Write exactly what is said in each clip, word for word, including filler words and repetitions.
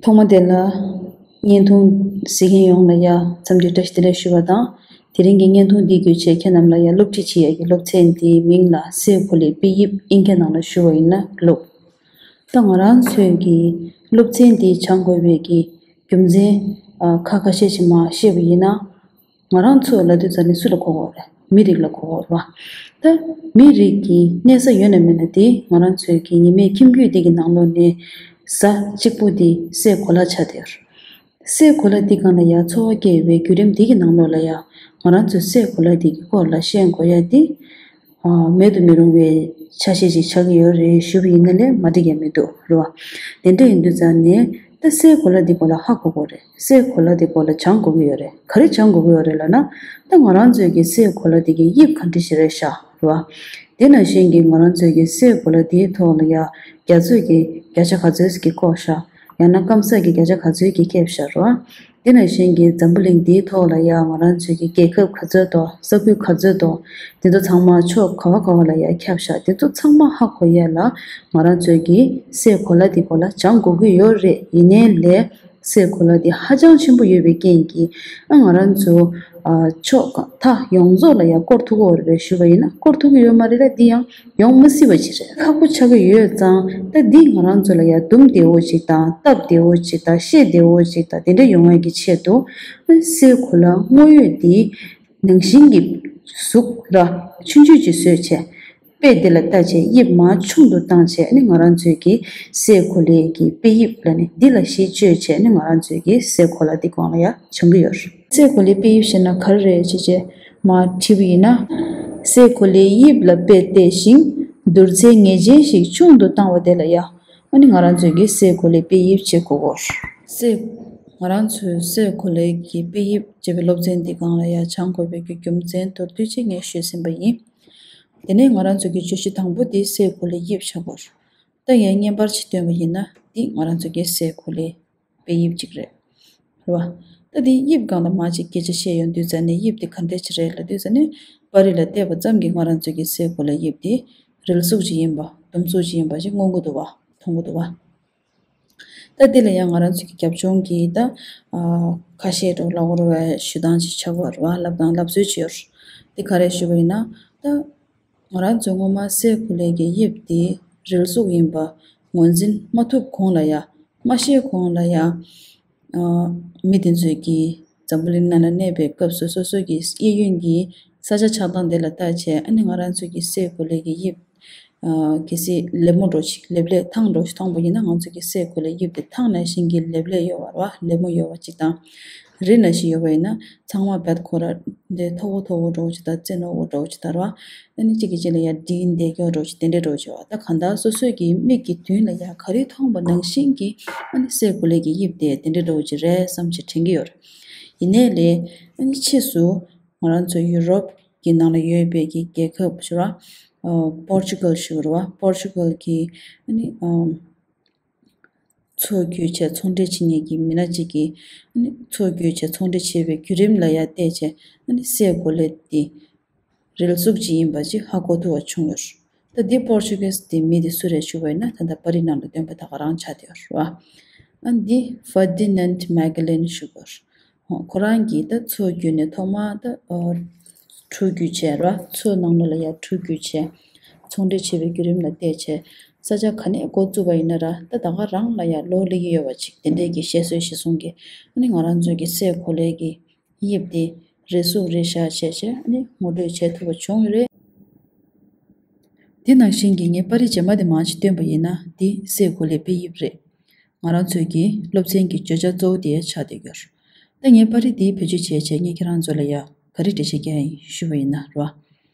ཐོག་མ་དེ་ལ་བརྙན་ཐུང་གཟིགས་མཁན་ཡོངས་ལ་ཡ་འཚམས་འདྲི་བཀྲ་ཤིས་བདེ་ལེགས་ཞུ་བ་དང་། དེ་རིང་གི་བརྙན་ཐུང་འདི་བརྒྱུད་བྱས་ཁྱེད་རྣམས་ལ་ཡ་སློབ་ཁྲིད་བྱེད་ཡ་གི་སློབ་ཚན་འདིའི་མིང་ལ་སའི་གོ་ལའི་དཔེ་དབྱིབས་དབྱིན་སྐད་ནང་ལ་ཞུ་བ་ཡིན་ན་གློག་ད་ང་རང་ཚོས་ཀྱི་སློབ་ཚན་འདི་སྦྱང་དགོས་པའི་གི་རྒྱུ་མཚན་ཨ་ཁ་ཁ་ཤས་ཤིག་མར་བཤད་པ་ཡིན་ན། ང་རང་ཚོ་ལབ་དུས་ཙམ་ནས་སུ་ལ་གོ་དགོས་རེད། མི་རིགས་ལ་གོ་དགོས་རེད་བ། ད་མི་རིགས་ཀྱི་གནས་ས་ཡོད་ན་མེད་ན་དེ་ང་རང་ཚོའི་གི་ཉི་མའི་ཁྱིམ་རྒྱུད་དེ་གི་ནང་ལོགས་ནས་གཟའ་གཅིག་པོ་དེ་སའི་གོ་ལ་ཆགས་བསྡད་ཡོད་རེད། སའི་གོ་ལ་དེ་སྒང་ལ་ཡ་འཚོ་བ་སྐྱེལ་བའི་བརྒྱུད་རིམ་དེ་གི་ནང་ལོགས་ལ་ཡ་ང་རང་ཚོས་སའི་གོ་ལ་དེ་གི་སྐོར་ལ་ཤེས་དགོས་ཡ་དེ། ཨ་མེད་དུ་མི་རུང་བའི་ཆ་ཤས་ཤིག་ཆགས་ཀྱི་ཡོད་རེད་ཞུ་བ་ཡིན་ན་ལས་མ་འགྲིག་ཡ་མི་འདུག་རེད་བ། དེ་འདྲ་ཡིན་དུས་ཙང་ནས་ད་སའི་གོ་ལ་འདི་སྐོར་ལ་ཧ་གོ་དགོས་རེད། སའི་གོ་ལ་འདི་སྐོར་ལ་སྦྱང་དགོས་ཀྱི་ཡོད་རེད། ག་རེ་སྦྱང་དགོས་ཀྱི་ཡོད་རེད་ལབ་ན། ད་ང་རང་ཚོའི་གི་སའི་གོ་ལ་འདི་གི་དབྱིབས་ག་འདྲ་ཞིག་རེད་ཤག་རེད་བ། དེ་ནང་བཞིན་གྱི་ང་རང་ཚོའི་གི་སའི་གོ་ལ་འདིའི་ཐོག་ལ་ཡ་རྒྱ་མཚོ་གི་བརྒྱ་ཆ་ག་ཚོད་ཅིག་གི་བཀོག་ཤག་ཡང་ན་སྐམ་ས་གི་བརྒྱ་ཆ་ག་ཚོད་ཅིག་ཁེབས་ཤག་རེད་བ། དེ་ནང་བཞིན་གྱི་འཛམ་བུ་གླིང་འདིའི་ཐོག་ལ་ཡང་ང་རང་ཚོའི་གི་རྒྱལ་ཁབ་ག་ཚོད་དང་ས་ཁུལ་ག་ཚོད་དང་དེ་ཚོ་ཚང་མ་ཕྱོགས་ག་བ་ག་བ་ལ་ཡང་ཁྱབ་ཤག་དེ་ཚོ་ཚང་མ་ཧ་གོ་ཡ་ལ་ང་རང་ཚོའི་གི་སའི་གོ་ལ་འདི་སྐོར་ལ་སྦྱང་དགོས་ཀྱི་ཡོད་རེད། ཡིན་ནའི་ལས་སའི་གོ་ལ་འདི་ཧ་ཅང་ཆེན་པོ་ཡོད་པའི་རྐྱེན་གྱིས་ཨ་ང་རང་ཚོ་ཨ་ཕྱོགས་གང་མཐའ་ཡོངས་རྫོགས་ལ་ཡང་སྐོར་ཐུབ་ཀྱི་ཡོད་རེད་ཞུ་བ་ཡིན་ན་སྐོར་ཐུབ་ཀྱི་ཡོད་མ་རེད་ལ། འདི་ཡང་ཡོང་མི་སྲིད་པ་ཅིག་རེད། ཁག་པོ་ཆགས་ཀྱི་ཡོད་ཙང་ད་འདི་ང་རང་ཚོ་ལ་ཡང་འདུམ་བདེ་བོ་ཅིག་དང་སྟབས་བདེ་བོ་ཅིག་དང་ཤེས་བདེ་བོ་ཅིག་དང་དེ་འདྲ་ཡོང་ཡ་གི་ཆེད་དུ་སའི་གོ་ལ་དངོས་ཡོད་འདི་ནང་བཞིན་གྱི་གཟུགས་ར་ཆུང་ཆུང་ཅིག་བཟོས་བྱས་དཔེ་འདི་ལ་ལྟ་བྱས་དབྱིབས་མར་ཆུང་དུ་བཏང་བྱས་ནི་ང་རང་ཚོའི་གི་སའི་གོ་ལའི་གི་དཔེ་དབྱིབས་ལ་ནི་འདི་ལ་གཞི་བཅོལ་བྱས་ནི་ང་རང་ཚོའི་གི་སའི་གོ་ལ་འདི་སྒང་ལ་ཡང་སྦྱང་གི་ཡོད་རེད། སའི་གོ་ལའི་དཔེ་དབྱིབས་ཞེ་ན་ག་རེ་རེད་ཅེས་བྱས་མར་བྲིས་པ་ཡིན་ན། སའི་གོ་ལའི་དབྱིབས་ལ་དཔེ་བལྟས་ཤིང་བསྡུར་ཚད་ངེས་ཅན་ཞིག་ཆུང་དུ་བཏང་བ་དེ་ལ་ཡང་ཨ་ནི་ང་རང་ཚོའི་གི་སའི་གོ་ལའི་དཔེ་དབྱིབས་ཅེས་གོ་གོ། སའི་ང་རང་ཚོའི་སའི་གོ་ལའི་གི་དཔེ་དབྱིབས་ཅེས་པའི་སློབ་ཚན་འདི་སྒང་ལ་ཡང་སྦྱང་དགོས་པའི་གི་རྒྱུ་མཚན་མདོར་བསྡུས་ཅིག་ངས་ཞུས་ཟིན་པ་ཡིན། དེ་ནས་ང་རང་ཚོའི་གི་བརྗོད་གཞི་དང་པོ་དེ་སའི་གོ་ལའི་དབྱིབས་ཆགས་པར། ད་ཡང་བརྙན་པར་ཅིག་སྟོན་པ་ཡིན་ན་འདི་ང་རང་ཚོའི་གི་སའི་གོ་ལའི་དཔེ་དབྱིབས་གཅིག་རེད། རེད་བ། ད་འདི་དབྱིབས་སྒང་ལ་མར་ཅིག་སྐད་ཆ་བཤད་ཡོང་དུས་ཙ་ནས་དབྱིབས་དེ་ག་འདྲ་ཅིག་རེད་ལབ་དུས་ཙ་ནས་པར་རིས་ལ་བལྟས་པ་ཙམ་གྱིས་ང་རང་ཚོའི་གི་སའི་གོ་ལའི་དབྱིབས་དེ་རིལ་གཟུགས་ཅིག་ཡིན་པ་ཟླུམ་གཟུགས་ཅིག་ཡིན་པ་ཞིག་མངོན་གྱི་འདུག་བ་མཐོང་གི་འདུག་བ། ད་འདི་ལ་ཡང་ང་རང་ཚོའི་གི་རྒྱབ་ལྗོངས་ཀྱི་ད་ཨ་ཁ་ཤས་འགྲོ་ལབ་དགོས་རེད་བ་ཞུ་སྟངས་ཅིག་ཆགས་པ་རེད་བ་ལབ་སྟངས་ལབ་སྲོལ་ཅིག་ཡོད་རེད། འདི་ག་རེ་ཞུ་བ་ཡིན་ན་ད། ང་རང་ཚོ་སྔོན་མ་སའི་གོ་ལའི་གི་དབྱིབས་དེ་རིལ་གཟུགས་ཡིན་པ་ངོས་འཛིན་མ་ཐུབ་གོང་ལ་ཡ་མ་ཤེས་གོང་ལ་ཡ། ཨ་མི་དེ་ཚོས་ཀྱིས་འཛམ་བུ་གླིང་ནང་ལ་གནས་པའི་སྐབས་སུ་སོ་སོ་གི་གཡས་གཡོན་གྱི་ས་ཆ་ཆགས་སྟངས་དེ་ལ་བལྟས་བྱས་ཨ་ནི་ང་རང་ཚོ་གི་སའི་གོ་ལའི་གི་དབྱིབས་ཨ་གལ་སྲིད་ལེབ་མོ་འདྲ་ཞིག་ལེབ་ལེབ་ཐང་འདྲ་ཞིག་མཐོང་པ་ཡིན་ན་ང་ཚོ་གི་སའི་གོ་ལའི་དབྱིབས་དེ་ཐང་ནང་བཞིན་གྱི་ལེབ་ལེབ་ཡོད་པ་རེད་བ་ལེབ་མོ་ཡོད་པ་ཅིག་དང་། རི་ནང་བཞིན་ཡོད་པ་ཡིན་ན་ཚང་མ་བད་ཁོ་ར་འདི་མཐོ་བོ་མཐོ་བོ་འདྲ་བོ་ཅིག་དང་རྩེ་རྣོ་བོ་འདྲ་བོ་ཅིག་དང་ར། ཨ་ནི་གཅིག་གིས་གཅིག་ལ་ཡར་འགྲིག་འདེད་སྐྱོར་འདྲ་བོ་ཅིག་དེ་འདྲའི་འདྲ་བོ་ཅིག་རེད་བ། ད་གང་ལྟར་སོ་སོའི་གི་མིག་གི་མདུན་ལ་ཡར་ག་རེ་མཐོང་བ་ནང་བཞིན་གྱི་ཨ་ནི་སའི་གོ་ལའི་གི་དབྱིབས་དེ་དེ་འདྲའི་འདྲ་བོ་ཅིག་རེད་བསམ་ཅིག་དྲན་གྱི་ཡོད་རེད། ཡིན་ནའི་ལས་ཨ་ནི་ཕྱིས་སུ་ང་རང་ཚོ་ཡུ་རོབ་ཀྱི་ནང་ལ་ཡོད་པའི་གི་རྒྱལ་ཁབ་ཞིག་ར། ཨ་པོར་ཅུ་གལ་ཞིག་རེད་བ། པོར་ཅུ་གལ་གི་ཨ་ནི་ཨ། མཚོ་བརྒྱུད་བྱས་ཚོང་འབྲེལ་བྱེད་མཁན་གྱི་མི་སྣ་གཅིག་གིས་ཨ་ནི་མཚོ་བརྒྱུད་བྱས་ཚོང་འབྲེལ་བྱེད་པའི་བརྒྱུད་རིམ་ལ་ཡར་བལྟས་བྱས་ཨ་ནི་སའི་གོ་ལའི་དེ་རིལ་གཟུགས་ཅིག་ཡིན་པ་ཅིག་ཧ་གོ་ཐུབ་པ་བྱུང་ཡོད། ད་འདི་པོར་ཅུ་གེས་དེ་མི་དེ་སུ་རེད་ཞུ་བ་ཡིན་ན་ད་ལྟ་པར་རིས་ནང་ལ་སྟོན་པ་ད་ག་རང་ཆགས་བསྡད་ཡོད་རེད་བ། ཨ་འདི་ཧྥར་ཌི་ནན་མེག་ལན་ཞུ་དགོས། ཁོ་རང་གིས་ད་མཚོ་བརྒྱུད་ནས་ཐོག་མར་ད་ཨ་གྲུ་བརྒྱུད་བྱས་ར་མཚོ་ནང་ལོགས་ལ་ཡར་གྲུ་བརྒྱུད་བྱས་ཚོང་འབྲེལ་བྱེད་པའི་བརྒྱུད་རིམ་ལ་བལྟས་བྱས་ས་ཆ་ག་ནས་འགོ་བཙུགས་པ་ཡིན་ན་ར་ད་ད་ག་རང་ལ་ཡར་ལོ་སླེབས་ཀྱི་ཡོད་པ་ཅིག་དེ་འདྲས་ཀྱི་བཤད་སྲོལ་ཞིག་གསུང་གི། ཨ་ནི་ང་རང་ཚོའི་གི་སའི་གོ་ལའི་གི་དབྱིབས་དེ་རེ་ཟུང་རེ་བཞག་བྱས་བྱས་ཨ་ནི་ངོ་སྤྲོད་བྱེད་ཐུབ་པ་བྱུང་ཡོད་རེད། དེ་ནང་བཞིན་གྱི་ངས་པར་རིས་རྗེས་མ་དེ་མར་ཅིག་སྟོན་པ་ཡིན་ན་འདི་སའི་གོ་ལའི་དཔེ་དབྱིབས་རེད། ང་རང་ཚོའི་གི་སློབ་ཚན་གྱི་བརྗོད་བྱ་གཙོ་བོ་དེ་ཆགས་བསྡད་ཡོད། ད་ངས་པར་རིས་འདི་བེད་སྤྱོད་བྱས་བྱས་ངས་ཁྱེད་རང་ཚོ་ལ་ཡ་ག་རེ་འགྲེལ་བཤད་རྒྱག་ཡིན་ཞུ་བ་ཡིན་ན་རེད་བ།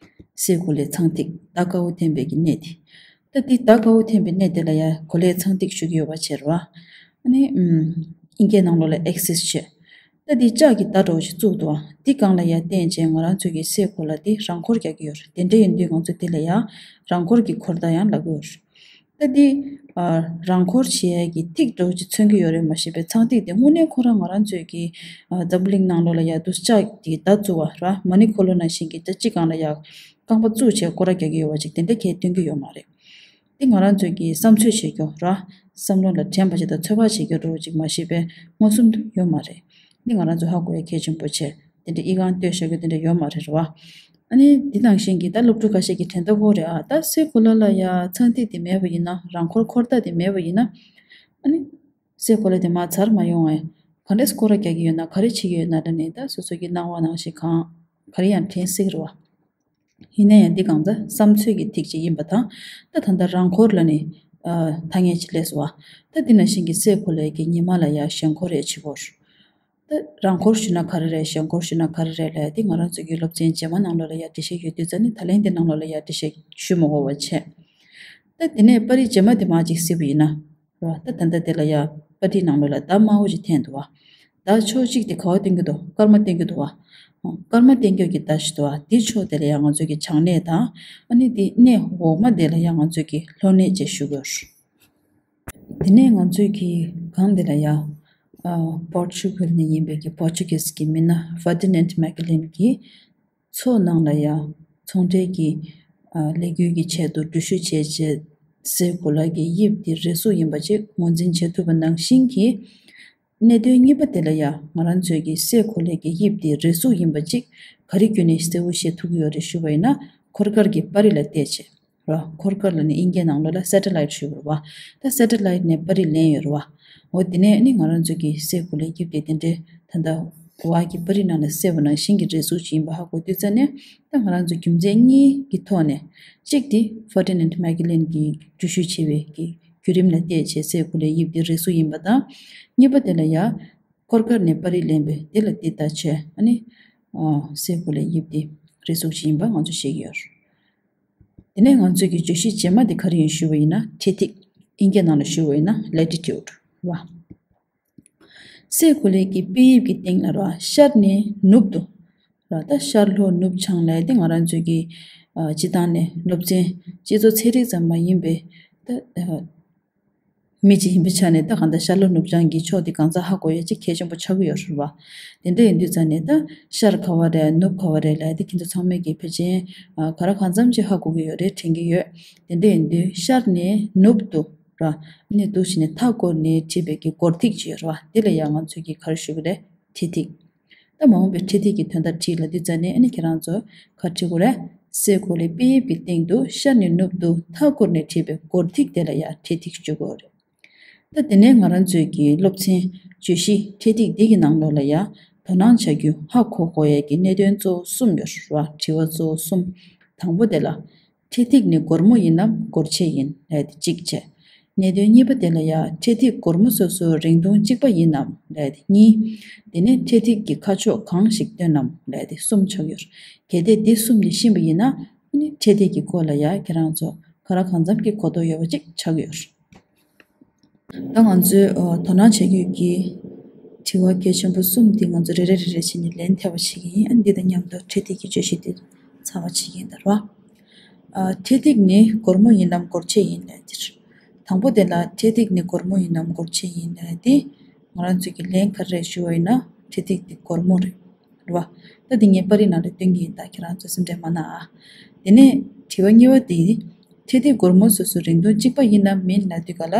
སའི་གོ་ལའི་ཚངས་ཐིག་རྟ་དཀར་པོ་འཐེན་པའི་གི་གནས་དེ། ད་འདི་རྟ་དཀར་པོ་འཐེན་པའི་གནས་དེ་ལ་ཡ་གོ་ལའི་ཚངས་ཐིག་ཞུ་གི་ཡོད་པ་བྱས་རེད་བ། ཨ་ནི་ཨམ་དབྱིན་སྐད་ནང་ལོགས་ལ་ཨེག་སིས་བྱས། ད་འདི་ལྕགས་ཀྱི་རྟ་འདྲ་བོ་ཞིག་བཙུགས་འདུག་ཨ། འདི་སྒང་ལ་ཡར་བསྟན་བྱས་ང་རང་ཚོའི་གི་སའི་གོ་ལ་འདི་རང་འཁོར་རྒྱག་གི་ཡོད་རེད། དེ་འདྲ་ཡིན་དུས་ང་ཚོ་འདི་ལ་ཡ་རང་འཁོར་གྱི་འཁོར་རྟ་ཡང་ལབ་ཀྱི་ཡོད་རེད། ད་འདི་ཨ་རང་འཁོར་བྱེད་ཡས་ཀྱི་ཐིག་འདྲ་བོ་ཅིག་མཚོན་གྱི་ཡོད་རེད་མ་གཞི་པའི་ཚངས་ཐིག་དེ་དངོས་གནས་ཁོ་རང་ང་རང་ཚོའི་གི་ཨ་འཛམ་བུ་གླིང་ནང་ལོགས་ལ་ཡ་འདུག་ལྕགས་ཀྱི་རྟ་བཙུགས་པ་ར་མ་ཎི་འཁོར་ལོ་ནང་བཞིན་གྱི་ད་སྤྱི་སྒང་ལ་ཡ་རྐང་པ་བཙུགས་བྱས་སྐོར་ར་རྒྱག་གི་ཡོད་པ་ཅིག་དེ་འདྲ་གས་སྟོན་གྱི་ཡོད་མ་རེད། འདི་ང་རང་ཚོས་ཀྱི་བསམ་ཚོད་བྱེད་རྒྱུ་ར། བསམ་བློ་ལ་དྲན་པ་ཞིག་དང་ཚོད་དཔག་བྱེད་རྒྱུ་འདྲ་བོ་ཅིག་མ་ཤེས་པས་མངོན་སུམ་དུ་ཡོད་མ་རེད། འདི་ང་རང་ཚོས་ཧ་གོ་ཡ་གལ་ཆེན་པོ་བྱས། དེ་འདྲ་ཨི་ཁང་ལྟོས་བཞག་རྒྱུ་དེ་འདྲ་ཡོད་མ་རེད་ར་བ། ཨ་ནི་འདི་ནང་བཞིན་གྱི་ད་སློབ་ཕྲུག་ཁ་ཤས་ཀྱི་དྲན་ཐོ་ཁོ་རེད་ཨ། ད་སའི་གོ་ལ་ལ་ཡ་ཚངས་ཐིག་དེ་མེད་པ་ཡིན་ན། རང་འཁོར་འཁོར་རྟགས་དེ་མེད་པ་ཡིན་ན། ཨ་ནི་སའི་གོ་ལ་དེ་མར་ཚར་མ་ཡོང་ངས། ག་འདྲས་སྐོར་ར་རྒྱག་གི་ཡོད་ན། ག་རེ་བྱེད་ཀྱི་ཡོད་ན་འདྲ་ནས། ད་སོ་སོ་གི་སྣང་བ་ནང་བཞིན་གང་ག་རེ་ཡང་དྲན་སྲིད་རེད་བ། ཡིན་ན་ཡང་འདི་གང་ལྟར་བསམ་ཚོད་ཀྱི་ཐིག་ཅིག་ཡིན་པ་དང་། ད་ད་ལྟ་རང་འཁོར་ལ་ནི་ཨ་ཐ་སྙད་ཅིག་སླེབས་སོང་བ། ད་འདི་ནང་བཞིན་གྱི་སའི་གོ་ལའི་གི་ཉི་མ་ལ་ཡ་ཞེན་ཁོག་རེད་བྱེད་སྐོར། ད་རང་འཁོར་ཞུ་ན་ག་རེ་རེད། ཞེན་ཁོག་ཞུ་ན་ག་རེ་རེད་ལབ་ཡ་དེ་ང་རང་ཚོ་གི་སློབ་ཚན་རྗེས་མ་ནང་ལོགས་ལ་ཡ་འགྲེལ་བཤད་ཡོད་དུས་ཙ་ནི། ད་ལན་དེ་ནང་ལོགས་ལ་ཡ་འགྲེལ་བཤད་ཞུ་མི་དགོས་པ་བྱས། ད་དེ་ནས་པར་རིས་རྗེས་མ་དེ་མར་ཅིག་གཟིགས་པ་ཡིན་ན། ར། ད་ད་ལྟ་དེ་ལ་ཡ་པར་རིས་ནང་ལོགས་ལ་ད་དམར་པོ་ཅིག་འཐེན་འདུག་བ། ད་ཕྱོགས་གཅིག་དེ་ག་བ་བསྟན་གྱི་འདུག་སྐར་མ་བསྟན་གྱི་འདུག་བ། སྐར་མ་བསྟན་རྒྱུ་གི་ད་ཞིག་འདུག་བ། དེ་ཕྱོགས་དེ་ལ་ཡ་ང་ཚོ་གི་བྱང་སྣེ་དང་། ཨ་ནི་དེ་སྣེ་འོག་མ་དེ་ལ་ཡ་ང་ཚོ་གི་ལྷོ་སྣེ་ཅེས་ཞུ་དགོས། དེ་ནས་ང་ཚོས་ཀྱི་སྒང་དེ་ལ་ཡ། ཨ། པོར་ཆུ་གལ་ནས་ཡིན་པའི་གི་པོར་ཆུ་གིས་ཀྱི་མི་སྣ་ཧྥར་ཌི་ནན་མེག་ལིན་གྱིས་མཚོ་ནང་ལ་ཡ་ཚོང་འབྲེལ་གྱི་ཨ་ལས་འགུལ་གྱི་ཆེད་དུ་འགྲུལ་བཞུད་བྱས་རྗེས། སའི་གོ་ལ་གི་དབྱིབས་དེ་རེ་ཟུང་ཡིན་པ་ཅིག་ངོས་འཛིན་བྱེད་ཐུབ་པ་ནང་བཞིན་གྱི། གནད་དོན་གཉིས་པ་དེ་ལ་ཡ་ང་རང་ཚོས་ཀྱི་སའི་གོ་ལའི་གི་དབྱིབས་དེ་རེ་ཟུང་ཡིན་པ་ཅིག་ག་རེ་བརྒྱུད་ནས་གསལ་བོ་ཤེས་ཐུབ་ཀྱི་ཡོད་རེད་ཞུ་བ་ཡིན་ན། འཁོར་སྐར་གྱི་པར་རིས་ལ་བལྟས་བྱས། ར། འཁོར་སྐར་ལ་ནི་དབྱིན་སྐད་ནང་ལོགས་ལ་སེ་ཊི་ལའིཊ་ཞུ་གི་རེད་བ། ད་སེ་ཊི་ལའིཊ་ནས་པར་རིས་ལེན་ཡོད་རེད་བ། འོ་དེ་ནས་ནི་ང་རང་ཚོ་གི་སའི་གོ་ལའི་དབྱིབས་དེ་དེ་འདྲའི་ད་ལྟ་འོག་གི་པར་རིས་ནང་ལ་གསལ་བ་ནང་བཞིན་གྱི་རེ་ཟུང་ཅིག་ཡིན་པ་ཧ་གོ་དུས་ཙ་ནས། ད་ང་རང་ཚོ་རྒྱུ་མཚན་གཉིས་ཀྱི་ཐོག་ནས། གཅིག་དེ་ཧྥར་ཌི་ནན་མེག་ལིན་གྱིས་འགྲུལ་བཞུད་བྱས་པའི་གི་བརྒྱུད་རིམ་ལ་བལྟས་བྱས་སའི་གོ་ལའི་དབྱིབས་དེ་རེ་ཟུང་ཡིན་པ་དང་། གཉིས་པ་དེ་ལ་ཡ། འཁོར་སྐར་ནས་པར་རིས་ལེན་པའི་དེ་ལ་དེ་ལྟ་བྱས། ཨ་ནི། ཨ། སའི་གོ་ལའི་དབྱིབས་དེ་རེ་ཟུང་ཞིག་ཡིན་པ་ང་ཚོས་ཤེས་ཀྱི་ཡོད། དེ་ནས་ང་ཚོས་ཀྱི་བརྗོད་གཞི་རྗེས་མ་དེ་ག་རེ་ཡིན་ཞུ་བ་ཡིན་ན། འཕྲེད་ཐིག་དབྱིན་སྐད་ནང་ལ་ཞུ་བ་ཡིན་ན་ལེ་ཊི་ཊུཌ་རེད་བ། སའི་གོ་ལའི་གི་དཔེ་དབྱིབས་ཀྱི་སྟེང་ལ་ར། ཤར་ནས་ནུབ་ཏུ་ར། ད་ཤར་ལྷོ་ནུབ་བྱང་ལབ་ཡ་དེ་ང་རང་ཚོས་ཀྱི་ཨ་སྤྱི་བཏང་ནས་སློབ་ཚན་སྤྱི་ཚོགས་ཚན་རིག་ཙམ་མ་ཡིན་པའི་ད་ཨ་མི་གཅིག་ཡིན་པའི་ཆ་ནས། ད་གང་ལྟར་ཤར་ལྷོ་ནུབ་བྱང་གི་ཕྱོགས་དེ་གང་ཚང་ཧ་གོ་ཡ་ཅིག་གལ་ཆེན་པོ་ཆགས་ཀྱི་ཡོད་རེད་བ། དེ་འདྲ་ཡིན་དུས་ཙང་ནས། ད་ཤར་ག་བ་རེད། ནུབ་ག་བ་རེད་ལབ་ཡ་དེ་ཁྱེད་ཚོ་ཚང་མས་ཀྱི་ཕལ་ཆེར་ཨ་ག་རེ་གང་འཚམ་ཅིག་ཧ་གོ་གི་ཡོད་རེད། དྲན་གྱི་ཡོད། དེ་འདྲ་ཡིན་དུས་ཤར་ནས་ནུབ་ཏུ་ར། ཨ་ནི་འདུག་བྱས་ནས་མཐའ་བསྐོར་ནས་བྲིས་པའི་གི་སྒོར་ཐིག་ཅིག་ཡོད་རེད་བ། དེ་ལ་ཡང་ང་ཚོས་ཀྱིས་ག་རེ་ཞུ་གི་རེད། འཕྲེད་ཐིག་ད་མ་འོངས་པའི་འཕྲེད་ཐིག་གི་དོན་དག་བྲིས་ལབ་དུས་ཙ་ནས། ཨ་ནི་ཁྱེད་རང་ཚོ་ག་རེ་བྲིས་དགོས་རེད། སའི་གོ་ལའི་དཔེ་དབྱིབས་ཀྱི་སྟེང་དུ་ཤར་ནས་ནུབ་ཏུ་མཐའ་བསྐོར་ནས་བྲིས་པའི་སྒོར་ཐིག་དེ་ལ་ཡང་འཕྲེད་ཐིག་བརྗོད་དགོས་རེད། ད་དེ་ནས་ང་རང་ཚོའི་གི་སློབ་ཚན་བརྗོད་གཞི་འཕྲེད་ཐིག་འདི་གི་ནང་ལོགས་ལ་ཡང་དོ་སྣང་བྱ་རྒྱུ་ཧ་གོ་དགོས་ཡས་ཀྱི་གནད་དོན་གཙོ་བོ་གསུམ་ཡོད་རེད་བ། དྲི་བ་གཙོ་བོ་གསུམ། དང་པོ་དེ་ལ། འཕྲེད་ཐིག་ནི་སྒོར་མོ་ཡིན་ནམ་སྒོར་ཆས་ཡིན་ལབ་ཡ་དེ་གཅིག་བྱས། གནད་དོན་གཉིས་པ་དེ་ལ་ཡང་འཕྲེད་ཐིག་སྒོར་མོ་སོ་སོའི་རིང་ཐུང་གཅིག་པ་ཡིན་ནམ་ལབ་ཡ་དེ་གཉིས། དེ་ནས་འཕྲེད་ཐིག་གི་ཁ་ཕྱོགས་གང་ཞིག་སྟོན་ནམ་ལབ་ཡ་དེ་གསུམ་ཆགས་ཡོད། གལ་ཏེ་འདི་གསུམ་དེ་ཤེས་པ་ཡིན་ན། ཨ་ནི་འཕྲེད་ཐིག་གི་སྐོར་ལ་ཡང་ཁྱེད་རང་ཚོ་ག་རེ་གང་འཚམ་གྱི་གོ་རྟོགས་ཡོད་པ་ཅིག་ཆགས་ཡོད། ད་ང་ཚོས་ཨ་དོ་སྣང་བྱ་རྒྱུ་གི་དྲི་བ་གལ་ཆེན་པོ་གསུམ་དེ་ང་ཚོ་རེ་རེ་རེ་རེ་བྱས་ནས་ལན་འདེབས་པ་བྱེད་ཀྱི་ཡིན། ཨ་ནི་འདི་དང་མཉམ་དུ་འཕྲེད་ཐིག་གི་བརྗོད་གཞི་དེ་ཚར་བ་བྱེད་ཀྱི་ཡིན་ད་ར། ཨ་འཕྲེད་ཐིག་ནི་སྒོར་མོ་ཡིན་ནམ་སྒོར་ཆས་ཡིན་ལབ་དེ་རེད། དང་པོ་དེ་ལ་འཕྲེད་ཐིག་ནི་སྒོར་མོ་ཡིན་ནམ་སྒོར་ཆས་ཡིན་ལབ་དེ། ང་རང་ཚོས་ཀྱི་ལན་ག་རེ་རེད་ཞུ་བ་ཡིན་ན། འཕྲེད་ཐིག་དེ་སྒོར་མོ་རེད། རེད་བ། ད་འདི་ངས་པར་རིས་ནང་ལ་སྟོན་གྱི་ཡིན། ད་ཁྱེད་རང་ཚོ་སེམས་ཁྲལ་མ་གནང་ཨ། དེ་ནས་དྲི་བ་གཉིས་པ་དེ། འཕྲེད་ཐིག་སྒོར་མོ་སོ་སོའི་རིང་ཐུང་གཅིག་པ་ཡིན་ནམ་མིན་ལབ་དུས་ག་ལ།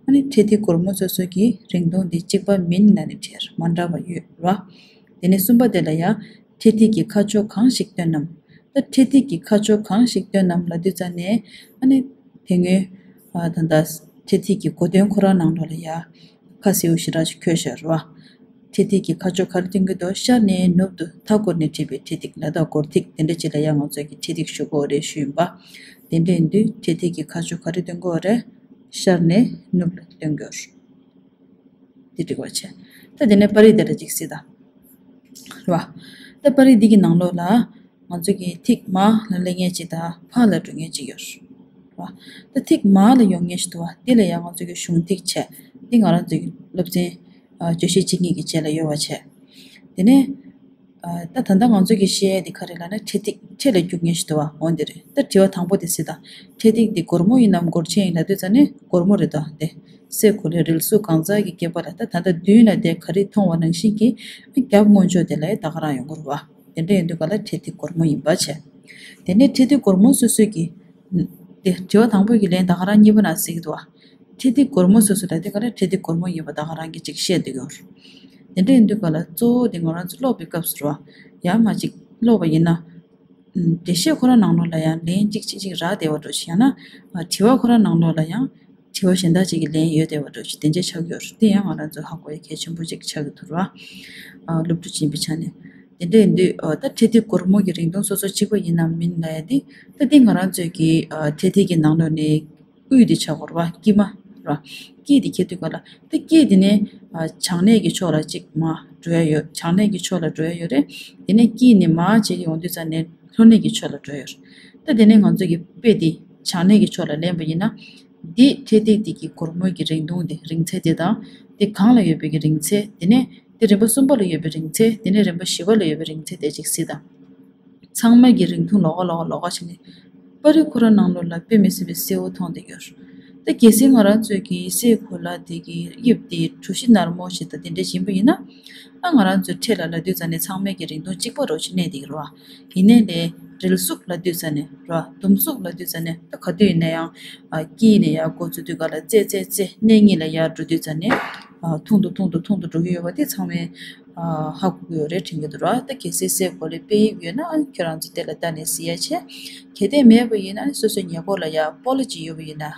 ཨ་ནི་འཕྲེད་ཐིག་སྒོར་མོ་སོ་སོ་གི་རིང་ཐུང་དེ་གཅིག་པ་མིན་ལབ་ནས་བྲིས། མ་འདྲ་བ་ཡོད་རེད་བ། དེ་ནས་གསུམ་པ་དེ་ལ་ཡང་འཕྲེད་ཐིག་གི་ཁ་ཕྱོགས་གང་ཞིག་སྟོན་ནམ། ད་འཕྲེད་ཐིག་གི་ཁ་ཕྱོགས་གང་ཞིག་སྟོན་ནམ་ལབ་དུས་ཙ་ནས། ཨ་ནི་དེ་སྔོན་ཨ་ད་ལྟ་འཕྲེད་ཐིག་གི་གོ་དོན་ཁོ་རང་ནང་ལོགས་ལ་ཡ་ཁ་གསལ་པོ་ཞེ་དྲག་ཅིག་འཁོད་བཞག་རེད་བ། འཕྲེད་ཐིག་གི་ཁ་ཕྱོགས་ག་རེ་སྟོན་གྱི་འདུག་ཤར་ནས་ནུབ་ཏུ་མཐའ་བསྐོར་ནས་བྲིས་པའི་འཕྲེད་ཐིག་ལ། ད་སྒོར་ཐིག་དེ་འདྲ་ཅིག་ལ་ཡང་ང་ཚོས་ཀྱི་འཕྲེད་ཐིག་ཞུ་དགོས་རེད་ཞུས་ཡིན་པ། དེ་འདྲ་ཡིན་དུས་འཕྲེད་ཐིག་གི་ཁ་ཕྱོགས་ག་རེ་སྟོན་དགོས་རེད། ཤར་ནས་ནུབ་ལ་སྟོན་དགོས་རེད། འདི་འགྲིག་པ་བྱས། ད་དེ་ནས་པར་རིས་དེ་འདྲ་ཅིག་གཟིགས་དང་། རེད་བ། ད་པར་རིས་འདི་གི་ནང་ལོགས་ལ་ང་ཚོ་གི་ཐིག་མར་ལ་སླེབས་མཁན་ཅིག་དང་ཕར་ལ་འགྲོ་མཁན་ཅིག་ཡོད་རེད་བ། ད་ཐིག་མར་ལ་ཡོང་མཁན་ཞིག་འདུག་བ། འདི་ལ་ཡང་ང་ཚོ་གི་གཞུང་ཐིག་བྱས། འདི་ང་རང་ཚོ་གི་སློབ་ཚན་ཨ་བརྗོད་གཞི་གཅིག་གཉིས་ཀྱི་རྗེས་ལ་ཡོད་པ་བྱས། དེ་ནས་ཨ་ད་ད་ལྟ་ང་ཚོ་གི་བཤད་ཡས་འདི་ག་རེ་ལབ་ན། འཕྲེད་ཐིག་འཕྲེད་ལ་རྒྱུག་མཁན་ཞིག་འདུག་བ། འོ་འདི་རེད། ད་དྲི་བ་དང་པོ་དེ་གཟིགས་དང་། འཕྲེད་ཐིག་འདི་སྒོར་མོ་ཡིན་ནམ་སྒོར་ཆས་ཡིན་ལབ་དུས་ཙ་ནས་སྒོར་མོ་རེད་དོ། དེ་སའི་གོ་ལའི་རིལ་སུ་གང་ཚང་གི་སྐེད་པ་ལ། ད་ད་ལྟ་མདུན་ལ་དེ་ག་རེ་མཐོང་བ་ནང་བཞིན་གྱི་རྒྱབ་ངོས་ཕྱོགས་དེ་ལ་ད་ག་རང་ཡོང་གི་རེད་བ། དེ་འདྲ་ཡིན་དུས་ག་ལ་འཕྲེད་ཐིག་སྒོར་མོ་ཡིན་པ་བྱས། དེ་ནས་འཕྲེད་ཐིག་སྒོར་མོ་སོ་སོ་གི་དེ་ དེ་དྲི་བ་དང་པོ་གི་ལན་ད་ག་རང་གཉིས་པ་ན་གཟིགས་འདུག་བ། འཕྲེད་ཐིག་སྒོར་མོ་སོ་སོ་ལ་དེ་ག་རེ་འཕྲེད་ཐིག་སྒོར་མོ་ཡིན་པ་ད་ག་རང་གིས་ཅིག་བཤད་བསྡད་ཡོད། དེ་འདྲ་ཡིན་དུས་ག་ལ་གཙོ་བོ་དེ་ང་རང་ཚོ་ཀློག་པའི་སྐབས་སུ་རོ། ཡར་མར་ཅིག་ཀློག་པ་ཡིན་ན། འགྲེལ་བཤད་ཁོ་རང་ནང་ལོགས་ལ་ཡང་ལན་གཅིག་གཅིག་གཅིག་རག་བསྡད་པ་འདྲ་ཞིག་ཡང་ན། དྲི་བ་ཁོ་རང་ནང་ལོགས་ལ་ཡང་། དྲི་བ་གཞན་དག་ཅིག་གི་ལན་ཡོད་བསྡད་པ་འདྲ་ཞིག་དེ་འདྲ་ཆགས་ཀྱི་ཡོད་རེད། དེ་ཡང་ང་རང་ཚོའི་ཧ་གོ་ཡ་གལ་ཆེན་པོ་ཅིག་ཆགས་ཀྱི་འདུག་ར། སློབ་ཕྲུག་ཅིག་ཡིན་པའི་ཆ་ནས། དེ་འདྲ་ཡིན་དུས་ད་འཕྲེད་ཐིག་སྒོར་མོ་གི་རིང་ཐུང་སོ་སོ་གཅིག་པ་ཡིན་ནམ་མིན་ལབ་ཡ་དེ། ད་འདི་ང་རང་ཚོའི་གི་འཕྲེད་ཐིག་གི་ནང་ལོགས་ནས། དབུས་དེ་ཆགས་ཀྱི་ཡོད་རེད་བ། དཀྱིལ་མ་རེད་བ། དཀྱིལ་དེ་ཁྱེར་དུས་ག་ལ་ད་དཀྱིལ་དེ་ནས་བྱང་སྣེ་གི་ཕྱོགས་ལ་གཅིག་མར་འགྲོ་ཡ་ཡོད། བྱང་སྣེ་གི་ཕྱོགས་ལ་འགྲོ་ཡ་ཡོད་རེད། དེ་ནས་དཀྱིལ་ནས་མར་བྱེད་ཀྱི་ཡོང་དུས་ཙ་ནས་ལྷོ་སྣེ་གི་ཕྱོགས་ལ་འགྲོ་ཡ་ཡོད་རེད། ད་དེ་ནས་ང་ཚོ་གི་དཔེ་དེ་བྱང་སྣེ་གི་ཕྱོགས་ལ་ལེན་པ་ཡིན་ན། འདི་འཕྲེད་ཐིག་དེ་གི་སྒོར་མོ་གི་རིང་ཐུང་དེ་རིང་ཚད་དེ་དང་། དེ་སྒང་ལ་ཡོད་པའི་གི་རིང་ཚད། དེ་ནས་དེ་རིམ་པ་གསུམ་པ་ལ་ཡོད་པའི་རིང་ཚད། དེ་ནས་རིམ་པ་བཞི་པ་ལ་ཡོད་པའི་རིང་ཚད་དེ་གཅིག་གཟིགས་དང་། ཚང་མ་གི་རིང་ཐུང་ལོགས་ཀ་ལོགས་ཀ་ལོགས་ཀ་བྱས་ནས། པར་རིས་ཁོ་རང་ནང་ལོགས་ལ་དཔེ་མི་སྲིད་པའི་གསལ་བོ་མཐོང་བསྡད་ཡོད། ད་གལ་སྲིད་ང་རང་ཚོའི་གི་སའི་གོ་ལ་དེ་གི་དབྱིབས་དེ་གྲུ་བཞི་ནར་མོ་ཞིག་དང་དེ་འདྲ་ཡིན་པ་ཡིན་ན། ཨ་ང་རང་ཚོའི་འཕྲེད་ལ་ལབ་དུས་ཙ་ནས་ཚང་མའི་གི་རིང་ཐུང་གཅིག་པ་འདྲ་ཞིག་གནས་བསྡད་ཀྱི་རེད་བ། ཡིན་ནའི་ལས་རིལ་གཟུགས་ལབ་དུས་ཙ་ནས་ར། ཟླུམ་གཟུགས་ལབ་དུས་ཙ་ནས་ད་ག་དུས་ཡིན་ན་ཡང་། ཨ་དཀྱིལ་ནས་ཡར་འགོ་བཙུགས་དུས་ག་ལ་རྩེ་རྩེ་རྩེ་སྣེ་གཉིས་ལ་ཡར་འགྲོ་དུས་ཙ་ནས། ཨ་ཐུང་དུ་ཐུང་དུ་ཐུང་དུ་འགྲོ་གི་ཡོད་པ་དེ་ཚང་མས། ཨ་ཧ་གོ་གི་ཡོད་རེད་དྲན་གྱི་འདུག་ར། ད་གལ་སྲིད་སའི་གོ་ལའི་དཔེ་དབྱིབས་ཡོད་ན་ཨ་ཁྱོད་རང་ཚོ་དེ་ལ་ལྟ་ནས་གཟིགས་ཡ་བྱས། གལ་ཏེ་མེད་པ་ཡིན་ན་སོ་སོའི་ཉེ་འཁོར་ལ་ཡ་སྤོ་ལོ་ཅིག་ཡོད་པ་ཡིན་ན་ར།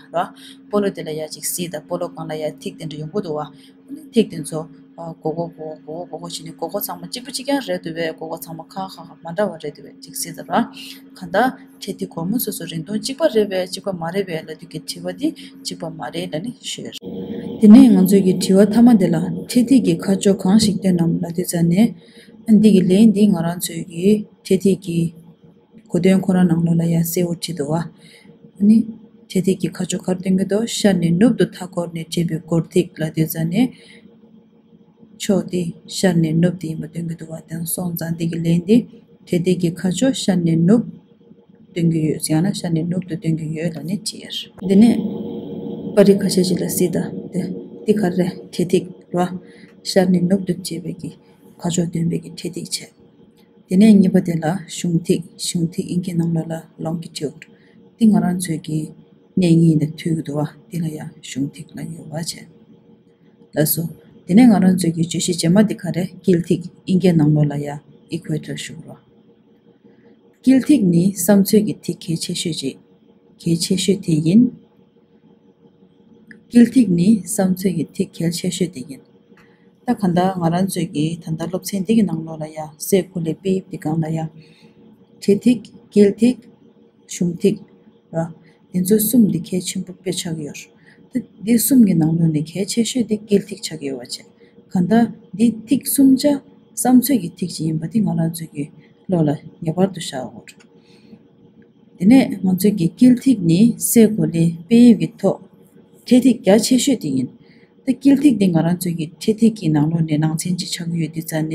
སྤོ་ལོ་དེ་ལ་ཡ་ཅིག་གཟིགས་དང་། སྤོ་ལོ་སྒང་ལ་ཡ་ཐིག་དེ་འདྲ་ཡོང་གི་འདུག་བ། ཐིག་དེ་ཚོ་ཨ་སྒོར་སྒོར་སྒོར་སྒོར་སྒོར་སྒོར་བྱས་ནས་སྒོར་སྒོར་ཚང་མ་གཅིག་པ་གཅིག་རྐྱང་རེད་འདུག་པས། སྒོར་སྒོར་ཚང་མ་ཁག་ཁག་ཁག་མ་འདྲ་བ་རེད་འདུག་པས། ཅིག་གཟིགས་དང་ར། གང་ལྟར་འཕྲེད་ཐིག་སྒོར་མོ་སོ་སོ་རིང་ཐུང་གཅིག་པ་རེད་པས་གཅིག་པ་མ་རེད་པས་ལབ་དུས་ཀྱི་དྲི་བ་འདི་གཅིག་པ་མ་རེད་ལབ་ནས་ཤོད། དེ་ནས་ང་ཚོའི་གི་དྲི་བ་མཐའ་མ་འདི་ལ་འཕྲེད་ཐིག་གི་ཁ་ཕྱོགས་གང་ཞིག་སྟོན་ནམ་ལབ་དུས་ཙ་ནས། ཨ་འདི་གི་ལན་འདི་ང་རང་ཚོའི་གི་འཕྲེད་ཐིག་གི་གོ་དོན་ཁོ་རང་ནང་ལོགས་ལ་ཡ་གསལ་བོ་བྲིས་འདུག་བ། ཨ་ནི་འཕྲེད་ཐིག་གི་ཁ་ཕྱོགས་ག་རེ་སྟོན་གྱི་འདུག་ཤར་ནས་ནུབ་ཏུ་མཐའ་བསྐོར་ནས་བྲིས་པའི་སྒོར་ཐིག་ལབ་དུས་ཙ་ནས། ཕྱོགས་དེ་ཤར་ནས་ནུབ་དེ་ཡིན་པ་སྟོན་གྱི་འདུག་བ། དེ་སོང་ཙང་འདི་གི་ལན་དེ་འཕྲེད་ཐིག་གི་ཁ་ཕྱོགས་ཤར་ནས་ནུབ་སྟོན་གྱི་ཡོད། ཡང་ན་ཤར་ནས་ནུབ་ཏུ་སྟོན་གྱི་ཡོད་ལབ་ནས་བྲིས་ཡོད། འདི་ནས་པར་རིས་ཁ་ཤས་ཤིག་ལ་གཟིགས་དང་། དེ་འདི་ག་རེ་རེད། འཕྲེད་ཐིག་རེད་བ། ཤར་ནས་ནུབ་ཏུ་བྲིས་པའི་གི་ཁ་ཕྱོགས་སྟོན་པའི་གི་འཕྲེད་ཐིག་བྱས། དེ་ནས་གཉིས་པ་དེ་ལ་གཞུང་ཐིག་གཞུང་ཐིག་དབྱིན་སྐད་ནང་ལོགས་ལ་ལོང་གི་ཊིའུཌ། འདི་ང་རང་ཚོའི་གི་གནས་རྙིང་དང་མཐུན་གྱི་འདུག་བ། འདི་ལ་ཡང་གཞུང་ཐིག་ལབ་ཡོད་པ་བྱས། ལགས་སོ། དེ་ནས་ང་རང་ཚོའི་གི་བརྗོད་གཞི་རྗེས་མ་འདི་ག་རེ། དཀྱིལ་ཐིག་དབྱིན་སྐད་ནང་ལོགས་ལ་ཡ་ཨི་ཀུའེ་ཊར་ཞུ་དགོས་རེད། དཀྱིལ་ཐིག་ནི་བསམ་ཚོད་ཀྱི་ཐིག་གལ་ཆེ་ཤོས་ཅིག་གལ་ཆེ་ཤོས་དེ་ཡིན། དཀྱིལ་ཐིག་ནི་བསམ་ཚོད་ཀྱི་ཐིག་གལ་ཆེ་ཤོས་དེ་ཡིན། ད་གང་ལྟར་ང་རང་ཚོའི་གི་ད་ལྟ་སློབ་ཚན་འདི་གི་ནང་ལོགས་ལ་ཡ་སའི་གོ་ལའི་དཔེ་དབྱིབས་འདི་སྒང་ལ་ཡ་འཕྲེད་ཐིག་དཀྱིལ་ཐིག་གཞུང་ཐིག་ར། འདི་ཚོ་གསུམ་འདི་གལ་ཆེན་པོ་དཔེ་ཆགས་ཀྱི་ཡོད་རེད། ད་འདི་གསུམ་གྱི་ནང་ལོགས་ནས་གལ་ཆེ་ཤོས་དེ་དཀྱིལ་ཐིག་ཆགས་ཀྱི་ཡོད་པ་བྱས། གང་ལྟར་འདི་ཐིག་གསུམ་ཆ་བསམ་ཚོད་ཀྱི་ཐིག་ཅིག་ཡིན་པ་འདི་ང་རང་ཚོའི་གི་བློ་ལ་ངེས་པར་དུ་བཞག་དགོས་རེད། དེ་ནས་ང་ཚོའི་གི་དཀྱིལ་ཐིག་ནི་སའི་གོ་ལའི་དཔེ་དབྱིབས་ཀྱི་ཐོག་འཕྲེད་ཐིག་རྒྱ་ཆེ་ཤོས་དེ་ཡིན། ད་དཀྱིལ་ཐིག་འདི་ང་རང་ཚོའི་གི་འཕྲེད་ཐིག་གི་ནང་ལོགས་ནས་ནང་ཚན་ཅིག་ཆགས་ཀྱི་ཡོད་དུས་ཙ་ནས།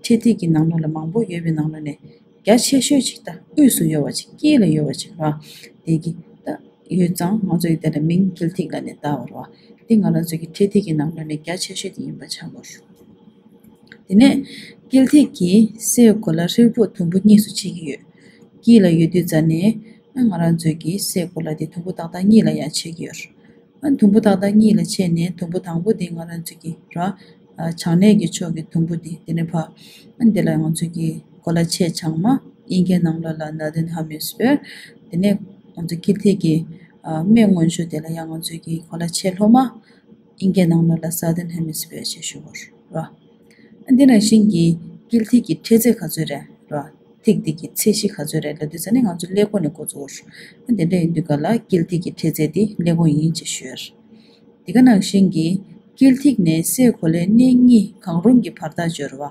འཕྲེད་ཐིག་གི་ནང་ལོགས་ལ་མང་པོ་ཡོད་པའི་ནང་ལོགས་ནས། རྒྱ་ཆེ་ཤོས་ཅིག་ད་དབུས་སུ་ཡོད་པ་ཅིག་དཀྱིལ་ལ་ཡོད་པ་ཅིག་ར། དེ་གི་ད་ཡོད་ཙང་ང་ཚོ་ཡི་དེ་ལ་མིང་དཀྱིལ་ཐིག་ལབ་ནས་བཏགས་པ་རེད་བ། དེ་ང་རང་ཚོ་གི་འཕྲེད་ཐིག་གི་ནང་ལོགས་ནས་རྒྱ་ཆེ་ཤོས་དེ་ཡིན་པ་ཆགས་དགོས། དེ་ནས་དཀྱིལ་ཐིག་གིས་སའི་གོ་ལ་ཧྲིལ་པོ་དུམ་བུ་གཉིས་སུ་ཕྱེ་གི་ཡོད། དཀྱིལ་ལ་ཡོད་དུས་ཙ་ནས་ང་རང་ཚོ་གི་སའི་གོ་ལ་དེ་དུམ་བུ་ཏག་ཏག་གཉིས་ལ་ཡང་ཕྱེ་གི་ཡོད། ཨ་དུམ་བུ་ཏག་ཏག་གཉིས་ལ་ཕྱེ་ནས་དུམ་བུ་དང་པོ་དེ་ང་རང་ཚོ་གི་ར། ཨ་བྱང་སྣེ་གི་ཕྱོགས་ཀྱི་དུམ་བུ་དེ། དེ་ནས་ཕ། ཨ་འདི་ལ་ང་ཚོ་གི་གོ་ལ་ཕྱེད་བྱང་མ། དབྱིན་སྐད་ནང་ལོགས་ལ་Northern Hemisphere། དེ་ནས་ང་ཚོ་དཀྱིལ་ཐིག་གི་ཨ་སྨད་སྔོན་ཕྱོགས་དེ་ལ་ཡང་ང་ཚོ་གི་གོ་ལ་ཕྱེད་ལྷོ་མ། དབྱིན་སྐད་ནང་ལོགས་ལ་Southern Hemisphere་ཞེས་ཞུ་བ་ར། ཨ་འདི་ནང་བཞིན་གྱི་དཀྱིལ་ཐིག་གི་འཕྲེད་ཚད་ག་ཚོད་རེད་ར། ཐིག་འདི་གི་ཚད་གཞི་ག་ཚོད་རེད་ལབ་དུས་ཙ་ནས་ང་ཚོ་ཀླད་ཀོར་ནས་འགོ་བཙུགས། ཨ་དེ་འདྲ་ཡིན་དུས་ག་ལ་དཀྱིལ་ཐིག་གི་འཕྲེད་ཚད་འདི་ཀླད་ཀོར་ཡིན་ཅེས་ཞུ་ཡ་རེད། དེ་ག་ནང་བཞིན་གྱི་དཀྱིལ་ཐིག་ནས་སའི་གོ་ལའི་གནས་གཉིས་གང་རུང་གི་བར་ཐག་བརྗོད་རེད་བ།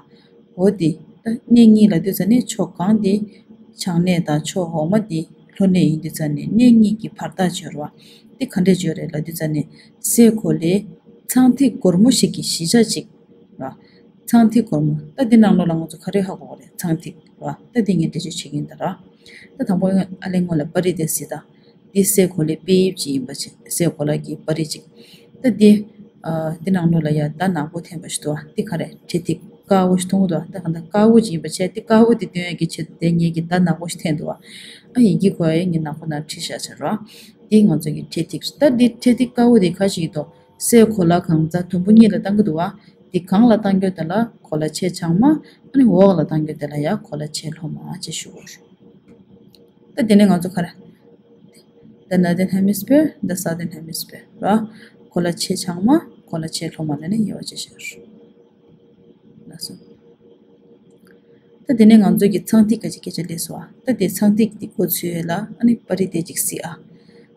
འོ་དེ་ད་གནས་གཉིས་ལབ་དུས་ཙ་ནས་ཕྱོགས་གང་དེ་བྱང་གནས་དང་ཕྱོགས་འོག་མ་དེ་ལྷོ་གནས་ཡིན་དུས་ཙ་ནས་གནས་གཉིས་ཀྱི་བར་ཐག་བརྗོད་རེད་བ། དེ་ག་འདྲས་བརྗོད་རེད་ལབ་དུས་ཙ་ནས་སའི་གོ་ལའི་ཚངས་ཐིག་སྒོར་མོ་ཞིག་གི་བཞི་ཆ་གཅིག་ར། ཚངས་ཐིག་སྒོར་མོ། ད་འདི་ནང་ལོགས་ལ་ང་ཚོ་ག་རེ་ཧ་གོ་བ་རེད། ཚངས་ཐིག་ར། ད་འདི་ངས་འགྲེལ་བརྗོད་བྱེད་ཀྱི་ཡིན་ད་ར། ད་དང་པོ་ཨ་ལས་སྔོན་ལ་པར་རིས་དེ་གཟིགས་དང་། འདི་སའི་གོ་ལའི་དཔེ་དབྱིབས་ཅིག་ཡིན་པ་ཅིག་སའི་གོ་ལ་གི་པར་རིས་ཅིག་ད་འདི་ཨ་འདི་ནང་ལོགས་ལ་ཡ་མདའ་ནག་པོ་འཐེན་པ་ཞིག་འདུག་བ། འདི་ག་རེ་འཕྲེད་ཐིག་དཀར་པོ་ཞིག་མཐོང་གི་འདུག་བ། ད་ག་འདྲ་དཀར་པོ་ཅིག་ཡིན་པ་བྱས། འདི་དཀར་པོ་འདི་སྟོན་ཡ་གི་ཆེད་དུ་དེ་ངས་ཀྱི་མདའ་ནག་པོ་ཞིག་འཐེན་འདུག་བ། ཨ་ཡི་གེ་གོ་ཡ་ངས་ནག་པོ་ནང་བྲིས་བཞག་བྱས་ར། འདི་ང་ཚོ་གི་འཕྲེད་ཐིག་ད་འདི་འཕྲེད་ཐིག་དཀར་པོ་འདི་ཁ་ཞིག་ཏོ། སའི་གོ་ལ་གང་ཚ་དུམ་བུ་གཉིས་ལ་བཏང་གི་འདུག་བ། འདི་གང་ལ་བཏང་རྒྱུ་དེ་ལ་གོ་ལ་ཕྱེད་བྱང་མ། ཨ་ནི་འོག་ལ་བཏང་རྒྱུ་དེ་ལ་ཡ་གོ་ལ་ཕྱེད་ལྷོ་མ་ཅེས་ཞུ་དགོས། ད་དེ་ནས་ང་ཚོ་ག་རེ། The northern hemisphere, the southern hemisphere ར། གོ་ལ་ཕྱེད་བྱང་མ། གོ་ལ་ཕྱེད་ལྷོ་མ་ལ་ནི་དབྱེ་བ་ཕྱེ་ཤར། ལགས་སོ། ད་དེ་ནས་ང་ཚོ་གི་ཚངས་ཐིག་ག་ཅིག་སྐད་ཆ་སླེབས་སོང་ཨ། ད་དེ་ཚངས་ཐིག་དེ་འགོ་ཚུགས་ཡོད་ལ་ཨ་ནི་པར་རིས་དེ་ཅིག་གཟིགས་ཨ།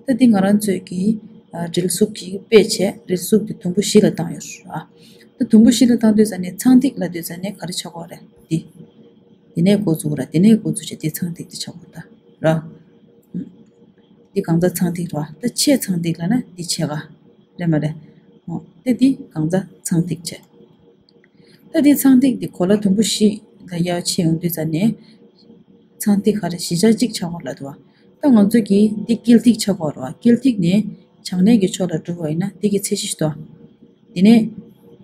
ད་དེ་ང་རང་ཚོས་ཀྱི་ཨ་རིལ་གཟུགས་ཀྱི་དཔེ་བྱས་རིལ་གཟུགས་དེ་དུམ་བུ་བཞི་ལ་བཏང་ཡོད་རེད་ཨ། ད་དུམ་བུ་བཞི་ལ་བཏང་དུས་ཙ་ནས་ཚངས་ཐིག་ལབ་དུས་ཙ་ནས་ག་རེ་ཆགས་ཀྱི་ཡོད་རེད་འདི། དེ་ནས་འགོ་ཚུགས་ར་དེ་ནས་འགོ་ཚུགས་བྱས་དེ་ཚངས་ཐིག་དེ་ཆགས་ཀྱི་ཡོད་ད་ར། འདི་གང་ཚ་ཚངས་ཐིག་རེད་བ། ད་ཕྱེད་ཚངས་ཐིག་ལབ་ན་འདི་ཕྱེད་ཀ་རེད་མ་རེད། འོ་དེ་འདི་གང་ཚ་ཚངས་ཐིག་བྱས། ད་འདི་ཚངས་ཐིག་འདི་གོ་ལ་དུམ་བུ་བཞི་ལ་དབྱེ་བ་ཕྱེ་ཡོང་དུས་ཙ་ནས། ཚངས་ཐིག་ག་རེ་བཞི་ཆ་གཅིག་ཆགས་ཀྱི་ཡོད་རེད་བ། ད་ང་ཚོ་གིས་འདི་དཀྱིལ་ཐིག་ཆགས་ཀྱི་ཡོད་རེད་བ། དཀྱིལ་ཐིག་ནས་བྱང་སྣེ་གི་ཕྱོགས་ལ་འགྲོ་བ་ཡིན་ན་འདི་གི་ཚད་གཞི་ཞིག་འདུག་དེ་ནས་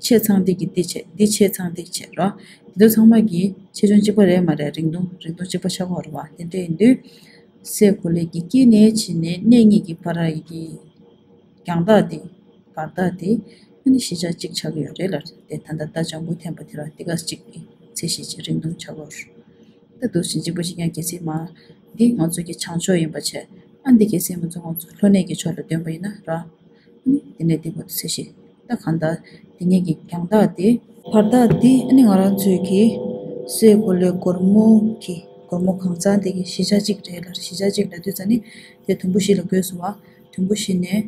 ཕྱེད་ཚངས་ཐིག་གི་འདི་ཕྱེད་འདི་ཕྱེད་ཚངས་ཐིག་བྱས་རོ། འདི་ཚོ་ཚང་མ་གི་ཆེ་ཆུང་གཅིག་པ་རེད་མ་རེད། རིང་ཐུང་རིང་ཐུང་གཅིག་པ་ཆགས་ཀྱི་ཡོད་རེད་བ། དེ་འདྲ་ཡིན་དུས། སའི་གོ་ལའི་གི་དཀྱིལ་ནས་ཕྱིན་ནས་སྣེ་གཉིས་ཀྱི་བར་གྱི་རྒྱང་ཐག་དེ་བར་ཐག་དེ་ཨ་ནི་བཞི་ཆ་གཅིག་ཆགས་ཀྱི་ཡོད་རེད་ལ། དེ་ད་ལྟ་རྟ་ལྗང་གུ་འཐེན་པ་དེ་ལ་འདི་ག་གཅིག་གི་ཚད་གཞི་གཅིག་རིང་ཐུང་ཆགས་ཀྱི་ཡོད་རེད། ད་འདུག་སེ་གཅིག་པ་ཞིག་ཀྱང་གལ་སྲིད་མ། འདི་ང་ཚོ་གི་བྱང་ཕྱོགས་ཡིན་པ་བྱས། ཨ་འདི་གལ་སྲིད་ང་ཚོ་ང་ཚོ་ལྷོ་སྣེ་གི་ཕྱོགས་ལ་འདོན་པ་ཡིན་ན་ར། ཨ་ནི་དེ་ནས་འདི་བར་དུ་ཚད་གཞི། ད་གང་ལྟར་འདི་གཉིས་ཀྱི་རྒྱང་ཐག་དེ། བར་ཐག་འདི་ཨ་ནི་ང་རང་ཚོའི་གི་སའི་གོ་ལའི་སྒོར་མོ་གི་སྒོར་མོ་གང་ཚང་དེ་གི་བཞི་ཆ་གཅིག་རེད་ལ། བཞི་ཆ་གཅིག་ལ་དུས་ཙ་ནི་དེ་དུམ་བུ་བཞི་ལ་བགོས་སོང་བ། དུམ་བུ་བཞི་ནས།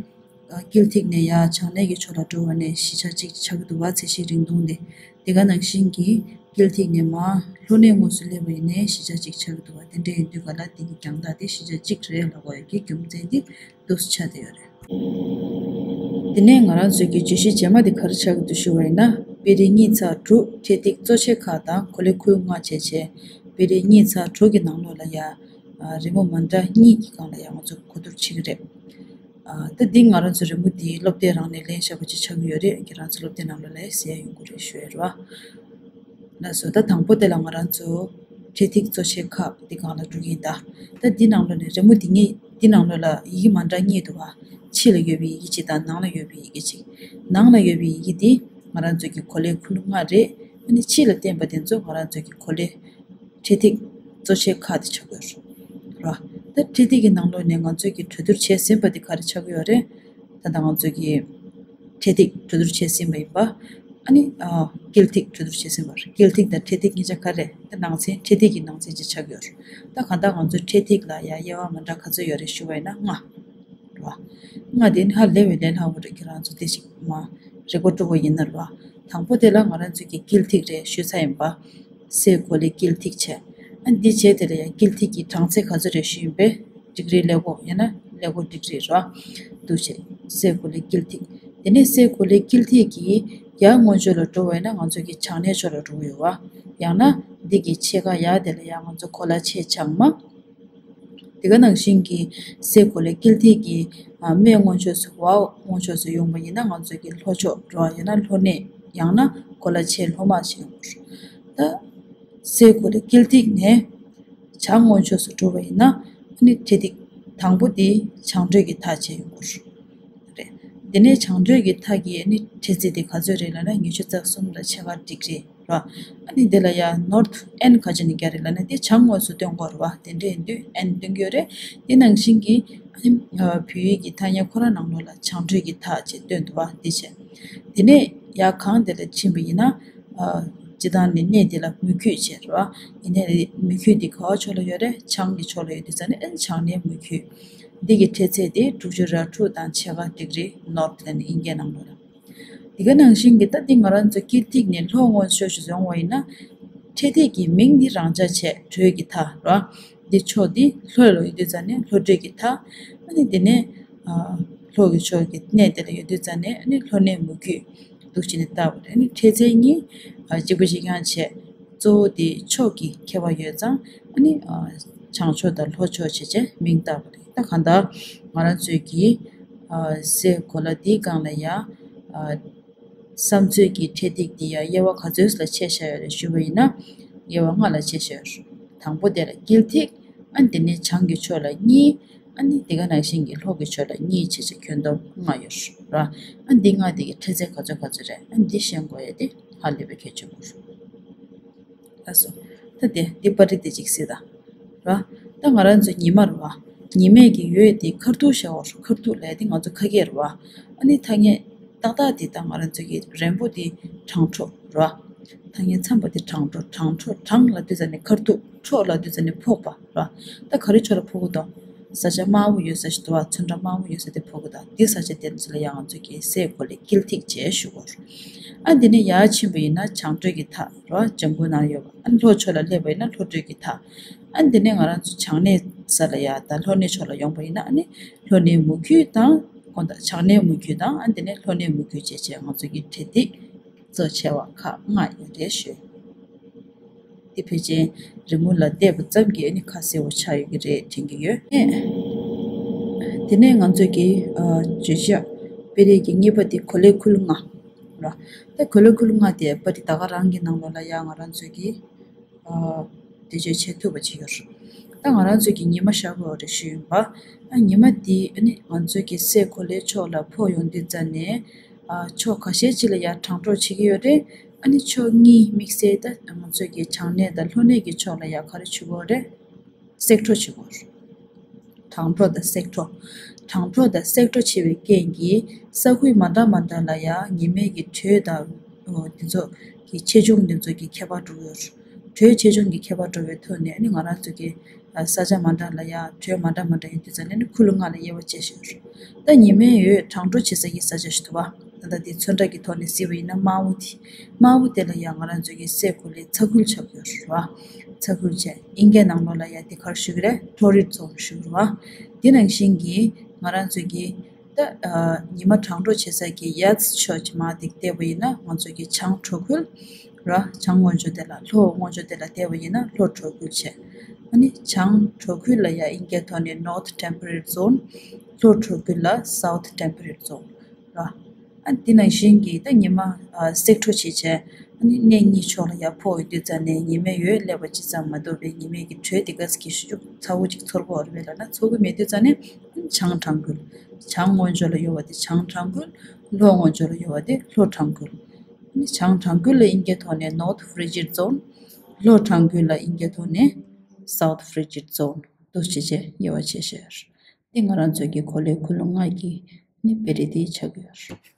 དཀྱིལ་ཐིག་ནས་ཡར་བྱང་སྣེ་གི་ཕྱོགས་ལ་འགྲོ་བ་ནས་བཞི་ཆ་གཅིག་ཆགས་ཀྱི་འདུག་བ། ཚད་གཞི་རིང་ཐུང་དེ། དེ་ག་ནང་བཞིན་གྱི་དཀྱིལ་ཐིག་ནས་མར་ལྷོ་སྣེ་ངོས་སུ་སླེབས་པ་ཡིན་ནའི་བཞི་ཆ་གཅིག་ཆགས་ཀྱི་འདུག་བ། དེ་འདྲ་ཡིན་དུས་ག་ལ་དེ་གི་རྒྱང་ཐག་དེ་བཞི་ཆ་གཅིག་རེད་ལབ་དགོས་ཡ་གི་རྒྱུ་མཚན་དེ་འདུག་སེ་ཆགས་བསྡད་ཡོད་རེད། དེ་ནས་ང་རང་ཚོའི་གི་བརྗོད་གཞི་རྗེས་མ་དེ་ག་རེ་ཆགས་ཀྱི་འདུག་ཞུ་བ་ཡིན་ན། པེ་རི་གཉིས་ཚེག་དྲུག་འཕྲེད་ཐིག་གཙོ་ཆེ་ཁག་དང་གོ་ལའི་ཁུལ་ལྔ་བྱས་བྱས། པེ་རི་གཉིས་ཚེག་དྲུག་གི་ནང་ལོགས་ལ་ཡ། རི་མོ་མ་འདྲ་གཉིས་ཀྱི་སྒང་ལ་ཡ་ང་ཚོ་གོ་བསྡུར་བྱེད་ཀྱི་རེད། ད་འདི་ང་རང་ཚོ་རི་མོ་འདི་སློབ་དེབ་རང་ནས་ལེན་བཞག་པ་ཅིག་ཆགས་ཀྱི་ཡོད་རེད། ཁྱེད་རང་ཚོ་སློབ་དེབ་ནང་ལོགས་ལ་གཟིགས་ཡ་ཡོང་གི་རེད་ཞུ་ཡ་རེད་བ། ལགས་སོ། ད་དང་པོ་དེ་ལ་ང་རང་ཚོ་འཕྲེད་ཐིག་གཙོ་ཆེ་ཁག་འདི་སྒང་ལ་འགྲོ་གི་ཡིན་ད། ད་འདི་ནང་ལོགས་ནས་རི་མོ་འདི་གཉིས་འདི་ནང་ལོགས་ལ་ཡི་གེ་མ་འདྲ་གཉིས་འདུག་བ། ཕྱི་ལ་ཡོད་པའི་ཡི་གེ་གཅིག་དང་ནང་ལ་ཡོད་པའི་ཡི་གེ་གཅིག་ནང་ལ་ཡོད་པའི་ཡི་གེ་འདི་ང་རང་ཚོ་གི་གོ་ལའི་ཁུ་ལུ་ལྔ་རེད། ཨ་ནི་ཕྱི་ལ་བསྟན་པ་དེ་ཚོ་ང་རང་ཚོ་གི་གོ་ལའི་འཕྲེད་ཐིག་གཙོ་ཆེ་ཁག་དེ་ཆགས་ཀྱི་ཡོད་རེད། ད་འཕྲེད་ཐིག་གི་ནང་ལོགས་ནས་ང་ཚོས་ཀྱི་གྲོས་བསྡུར་བྱས་ཟིན་པ་དེ་ག་རེ་ཆགས་ཀྱི་ཡོད་རེད། ད་ལྟ་ང་ཚོས་ཀྱི་འཕྲེད་ཐིག་གྲོས་བསྡུར་བྱས་ཟིན་པ་ཡིན་པ། ཨ་ནི་ཨ་དཀྱིལ་ཐིག་གྲོས་བསྡུར་བྱས་ཟིན་པ་རེད། དཀྱིལ་ཐིག་དང་འཕྲེད་ཐིག་གཉིས་ཆ་ག་རེ། ད་ནང་ཚན་འཕྲེད་ཐིག་གི་ནང་ཚན་ཅིག་ཆགས་ཀྱི་ཡོད་རེད། ད་གང་ལྟར་ང་ཚོས་འཕྲེད་ཐིག་ལ་ཡ་དབྱེ་བ་མ་འདྲ་ག་ཚོད་ཡོད་རེད་ཞུ་བ་ཡིན་ན་ལྔ། རེད་བ། ལྔ་དེ་ནི་ཧ་ལས་པའི་ལས་སླ་པོ་རེད། ཁྱེད་རང་ཚོ་དེ་ཞིག་མ་རེ་སྐུལ་སྤྲོ་པོ་ཡིན་ན་རེད་བ། དང་པོ་དེ་ལ་ང་རང་ཚོས་ཀྱི་དཀྱིལ་ཐིག་རེད་ཞུས་ཚར་ཡིན་པ། སའི་གོ་ལའི་དཀྱིལ་ཐིག་བྱས། ཨ་འདི་བྱས་དེ་ལ་ཡང་དཀྱིལ་ཐིག་གི་གྲངས་ཚད་ག་ཚོད་རེད་ཞུས་ཡིན་པས། ཌིག་རི་ཀླད་ཀོར་ཡང་ན་ཀླད་ཀོར་ཌིག་རི་རེད་བ། འདུག་བྱས། སའི་གོ་ལའི་དཀྱིལ་ཐིག་དེ་ནས་སའི་གོ་ལའི་དཀྱིལ་ཐིག་གི་ཡར་སྔོན་ཕྱོགས་ལ་འགྲོ་བ་ཡིན་ན་ང་ཚོ་གི་བྱང་སྣེ་ཕྱོགས་ལ་འགྲོ་གི་ཡོད་བ། ཡང་ན་འདི་གི་ཕྱེད་ཀ་ཡར་དེ་ལ་ཡང་ང་ཚོ་གོ་ལ་ཕྱེད་བྱང་མ། དེ་ག་ནང་བཞིན་གྱི་སའི་གོ་ལའི་དཀྱིལ་ཐིག་གི་ཨ་སྨད་སྔོན་ཕྱོགས་སུ་བར་སྔོན་ཕྱོགས་སུ་ཡོང་བ་ཡིན་ན་ང་ཚོ་གི་ལྷོ་ཕྱོགས་འགྲོ་བ་ཡིན་ན་ལྷོ་སྣེ་ཡང་ན་གོ་ལ་ཕྱེད་ལྷོ་མ་ཞིག་ཡོང་དགོས། ད་སའི་གོ་ལའི་དཀྱིལ་ཐིག་ནས་བྱང་སྔོན་ཕྱོགས་སུ་འགྲོ་བ་ཡིན་ན་ཨ་ནི་འཕྲེད་ཐིག་དང་པོ་དེ་བྱང་བགྲོད་ཀྱི་མཐའ་བྱས་ཡོང་དགོས། རེད། དེ་ནས་བྱང་བགྲོད་ཀྱི་མཐའ་གི་ཨ་ནི་འཕྲེད་ཚད་དེ་ག་ཚོད་རེད་ལབ་ན་ཉི་ཤུ་རྩ་གསུམ་དང་ཕྱེད་ཀ་ཌིག་རི། ར། ཨ་ནི་དེ་ལ་ཡང་ནོར་ཐི་ཨེན་ག་ཅི་ནས་རྒྱག་རེད་ལབ་ན་དེ་བྱང་ངོས་སུ་སྟོན་དགོས་རེད་བ། དེ་འདྲ་ཡིན་དུས་ཨེན་སྟོན་གྱི་ཡོད་རེད། དེ་ནང་བཞིན་གྱི་ཨ་ནི་བོད་ཡིག་གི་ཐ་སྙད་ཁོ་རང་ནང་ལོགས་ལ་བྱང་བགྲོད་ཀྱི་མཐའ་ཅེས་སྟོན་འདུག་བ། དེ་བྱས། དེ་ནས་ཡར་གངས་དེ་ལ་ཕྱིན་པ་ཡིན་ན། སྤྱིར་བཏང་ནས་གནས་དེ་ལ་མུ་ཁྱུད་ཅེས་རེད་བ། ཡིན་ནའི་མུ་ཁྱུད་དེ་ག་བ་ཕྱོགས་ལ་ཡོད་རེད། བྱང་གི་ཕྱོགས་ལ་ཡོད་དུས་ཙང་ནས་ཨ་ནི་བྱང་སྣེ་མུ་ཁྱུད། འདི་གི་འཕྲེད་ཚད་དེ་དྲུག་ཅུ་རེ་དྲུག་དང་ཕྱེད་ཀ་ཌིག་རི་ནོར་ཐི་ལབ་ནས་དབྱིན་སྐད་ནང་ལོགས་ལ། འདི་ག་ནང་བཞིན་གྱི་ད་འདི་ང་རང་ཚོ་དཀྱིལ་ཐིག་ནས་ལྷོ་ངོས་ཕྱོགས་སུ་ཡོང་བ་ཡིན་ན། འཕྲེད་ཐིག་གི་མིང་འདི་རང་འཇགས་བྱས་བགྲོད་ཀྱི་མཐའ་ར། འདི་ཕྱོགས་འདི་ལྷོ་ལ་ཡོད་དུས་ཙང་ནས་ལྷོ་བགྲོད་ཀྱི་མཐའ། ཨ་ནི་དེ་ནས་ཨ་ལྷོ་གི་ཕྱོགས་ཀྱི་གནས་དེ་ལ་ཡོད་དུས་ཙང་ནས་ཨ་ནི་ལྷོ་སྣེ་མུ་ཁྱུད་འདུག་བྱས་ནས་བཏགས་པ་རེད། ཨ་ནི་འཕྲེད་ཚད་གཉིས་ཨ་གཅིག་པ་གཅིག་རྐྱང་བྱས། གཙོ་བོ་དེ་ཕྱོགས་ཀྱི་ཁྱད་པར་ཡོད་ཙང་ཨ་ནི་ཨ་བྱང་ཕྱོགས་དང་ལྷོ་ཕྱོགས་བྱས་བྱས་མིང་བཏགས་པ་རེད། ད་གང་ལྟར་ང་རང་ཚོས་ཀྱི་ཨ་སའི་གོ་ལ་འདིའི་སྒང་ལ་ཡ་ཨ་བསམ་ཚོད་ཀྱི་འཕྲེད་ཐིག་འདི་ཡ་དབྱེ་བ་ག་ཚོད་ལ་ཕྱེ་བཞག་ཡོད་རེད་ཞུས་པ་ཡིན་ན། དབྱེ་བ་ལྔ་ལ་ཕྱེ་བཞག་ཡོད་རེད། དང་པོ་དེ་ལ་དཀྱིལ་ཐིག་ཨ་ནི་དེ་ནས་བྱང་གི་ཕྱོགས་ལ་གཉིས། ཨ་ནི་དེ་ག་ནང་བཞིན་གྱི་ལྷོ་གི་ཕྱོགས་ལ་གཉིས་བྱས་བྱས་ཁྱོན་བསྡོམས་ལྔ་ཡོད་ར། ཨ་ནི་འདི་ལྔ་དེ་གི་འཕྲལ་ཚད་ག་ཚོད་ག་ཚོད་རེད། ཨ་ནི་འདི་ཤེས་དགོས་ཡ་དེ་ཧ་ལས་པའི་གལ་ཆེན་པོ་རེད། ལགས་སོ། ད་དེ་འདི་པར་རིས་དེ་གཅིག་གཟིགས་དང་། ར། ད་ང་རང་ཚོ་ཉི་མ་རེད་བ། ཉི་མའི་གི་འོད་དེ་ཁ་ཐུག་བྱ་བ་རེད། ཁ་ཐུག་ལབ་ཡ་དེ་ང་ཚོ་ཁ་སྐད་རེད་བ། ཨ་ནི་ཐ་སྙད་ཏག་ཏག་དེ་ད་ང་རང་ཚོ་གི་རན་པོ་དེ་གྲང་དྲོ་རེད་བ། ཐ་སྙད་འཚམ་པ་དེ་གྲང་དྲོ། གྲང་དྲོ། གྲང་ལབ་དུས་ཙ་ནས་ཁ་ཐུག། དྲོ་ལབ་དུས་ཙ་ནས་ཕོག་པ་རེད་བ། ད་ག་རེ་ཕྱོགས་ལ་ཕོག་གི་འདུག་ས་ཆ་དམར་པོ་ཡོད་ས་ཞིག་འདུག་བ། ཚོན་ཁྲ་དམར་པོ་ཡོད་ས་དེ་ཕོག་གི་འདུག་འདི་ས་ཆ་དེ་ཚོ་ལ་ཡང་ང་ཚོ་གི་སའི་གོ་ལའི་དཀྱིལ་ཐིག་ཅེས་ཞུ་གོ། ཨ་འདི་ནས་ཡར་ཕྱིན་པ་ཡིན་ན་བྱང་དྲོད་ཀྱི་མཐའ་རེད་བ། ལྗང་གུ་ནང་ཡོད་པ། ཨ་ལྷོ་ཕྱོགས་ལ་སླེབས་པ་ཡིན་ན་ལྷོ་དྲོད་ཀྱི་མཐའ། ཨ་འདི་ནས་ང་རང་ཚོ་བྱང་སྣེ་ས་ལ་ཡ་ད་ལྷོ་སྣེ་ཕྱོགས་ལ་ཡོང་པ་ཡིན་ན་ཨ་ནི་ལྷོ་སྣེའི་མུ་ཁྱུད་དང་། དགོངས་དག་བྱང་སྣེའི་མུ་ཁྱུད་དང་། ཨ་འདི་ནས་ལྷོ་སྣེའི་མུ་ཁྱུད་བྱས་བྱས་ང་ཚོ་གི་འཕྲལ་ཐིག་གཙོ་ཆེ་བ་ཁག་ལྔ་ཡོད་རེད་ཞུ། འདི་ཕལ་ཆེར་རི་མོ་ལ་བལྟས་པ་ཙམ་གྱིས་ཨ་ནི་ཁ་གསལ་པོ་ཆགས་ཡོད་ཀྱི་རེད་དྲན་གྱི་ཡོད། དེ་ནས་ང་ཚོས་ཀྱི་ཨ་བརྗོད་བྱ་དཔེ་རིས་ཀྱི་གཉིས་པ་དེ་གོ་ལའི་ཁུལ་ལྔ་ར། ད་གོ་ལའི་ཁུལ་ལྔ་དེ་པར་རིས་ད་ག་རང་གི་ནང་ལོགས་ལ་ཡ་ང་རང་ཚོས་ཀྱི་ཨ་བེད་སྤྱོད་བྱེད་ཐུབ་པ་ཅིག་ཡོད་རེད། ད་ང་རང་ཚོས་ཀྱི་ཉི་མ་ཤར་གྱི་ཡོད་རེད་ཞུས་ཡིན་པ། ཨ་ཉི་མ་དེ་ཨ་ནི་ང་ཚོས་ཀྱི་སའི་གོ་ལའི་ཕྱོགས་ལ་ཕོག་ཡོང་དུས་ཙ་ནས། ཨ་ཕྱོགས་ཁ་ཤས་ཅིག་ལ་ཡ་གྲང་དྲོ་བྱེད་ཀྱི་ཡོད་རེད། ཨ་ནི་ཕྱོགས་གཉིས་དམིགས་བསལ་ད་ང་ཚོས་ཀྱི་བྱང་སྣེ་དང་ལྷོ་སྣེ་གི་ཕྱོགས་ལ་ཡ་ག་རེ་བྱེད་ཀྱི་ཡོད་རེད། སྲེག་འཕྲོ་བྱེད་ཀྱི་ཡོད་རེད། གྲང་དྲོ་དང་སྲེག་འཕྲོ། གྲང་དྲོ་དང་སྲེག་འཕྲོ་བྱེད་པའི་རྐྱེན་གྱིས་ས་ཁུལ་མ་འདྲ་མ་འདྲ་ལ་ཡ་ཉི་མའི་གི་དྲོད་དང་། འོ་དེ་ཚོ་གི་ཆེ་ཆུང་དེ་ཚོ་གི་ཁྱད་པར་འགྲོ་གི་ཡོད་རེད། དྲོད་ཆེ་ཆུང་གི་ཁྱད་པར་འགྲོ་བའི་ཐོག་ནས་ཨ་ནི་ང་རང་ཚོ་གི་ས་ཆ་མ་འདྲ་ལ་ཡ་དྲོད་མ་འདྲ་མ་འདྲ་ཡིན་དུས་ཙ་ནས་ནི་ཁུལ་ལྔ་ལ་དབྱེ་བ་ཕྱེ་བཞག་ཡོད་རེད། ད་ཉི་མའི་འོད་གྲང་དྲོ་བྱེད་ས་གི་ས་ཆ་ཞིག་འདུག་བ། ད་ལྟ་དེ་ཚོན་ཁྲ་གི་ཐོག་ནས་གཟིགས་པ་ཡིན་ན་དམར་པོ་དེ། དམར་པོ་དེ་ལ་ཡང་ང་རང་ཚོ་གི་སའི་གོ་ལའི་ཚ་ཁུལ་ཆགས་ཀྱི་ཡོད་རེད་བ། ཚ་ཁུལ་བྱས་དབྱིན་སྐད་ནང་ལོགས་ལ་ཡང་དེ་ག་རེ་ཞུ་གི་རེད། ཊོ་རིཌ་ཛོན་ཞུ་གི་རེད་བ། དེ་ནང་བཞིན་གྱི་ང་རང་ཚོ་གི་ད་ཉི་མ་གྲང་དྲོ་བྱེད་ས་གི་ཡཱཐ་ཕྱོགས་ཀྱི་མར་དེ་བལྟས་པ་ཡིན་ན་ང་ཚོ་གི་བྱང་དྲོ་ཁུལ་ར། བྱང་ལྔོན་ཕྱོགས་དེ་ལ། ལྷོ་ལྔོན་ཕྱོགས་དེ་ལ་བལྟས་པ་ཡིན་ན་ལྷོ་དྲོ་ཁུལ་བྱས། ཨ་ནི་བྱང་དྲོ་ཁུལ་ལ་ཡང་དབྱིན་སྐད་ཐོག་ནས་ནོརཐ་ཊེམ་པ་རེཊ་ཛོན། ལྷོ་དྲོ་ཁུལ་ལ་སའུཐ་ཊེམ་པ་རེཊ་ཛོན་ར། ཨ་འདི་ནང་བཞིན་གྱི་ད་ཉི་མ་ཨ་སྲེག་འཕྲོ་བྱེད་བྱས་ཨ་ནི་སྣེ་གཉིས་ཕྱོགས་ལ་ཡར་ཕོག་ཡོང་དུས་ཙ་ནས་ཉི་མའི་འོད་སླེབས་པ་ཅི་ཙམ་མ་གཏོགས་པའི་ཉི་མའི་གི་དྲོད་དེ་ག་ཙམ་གྱི་ཤུགས་ཚ་བོ་ཅིག་ཚོར་གྱི་ཡོད་རེད་པས་ལབ་ན་ཚོར་གྱི་མེད་དུས་ཙ་ནས་བྱང་གྲང་ཁུལ། བྱང་ལྔོན་ཕྱོགས་ལ་ཡོད་པ་དེ་བྱང་གྲང་ཁུལ། ལྷོ་ལྔོན་ཕྱོགས་ལ་ཡོད་པ་དེ་ལྷོ་གྲང་ཁུལ། ཨ་ནི་བྱང་གྲང་ཁུལ་ལ་དབྱིན་སྐད་ཐོག་ནས་ནོརཐ་ཕི་རི་ཇིཌ་ཛོན། ལྷོ་གྲང་ཁུལ་ལ་དབྱིན་སྐད་ཐོག་ནས་སའུཐ་ཕི་རི་ཇིཌ་ཛོན་དུ་བྱས་བྱས་དབྱེ་བ་ཕྱེ་བཞག་ཡོད་རེད། འདི་ང་རང་ཚོའི་གི་གོ་ལའི་ཁུལ་ལྔ་གི་ནི་དཔེ་རིས་དེ་ཆགས་ཀྱི་ཡོད་རེད།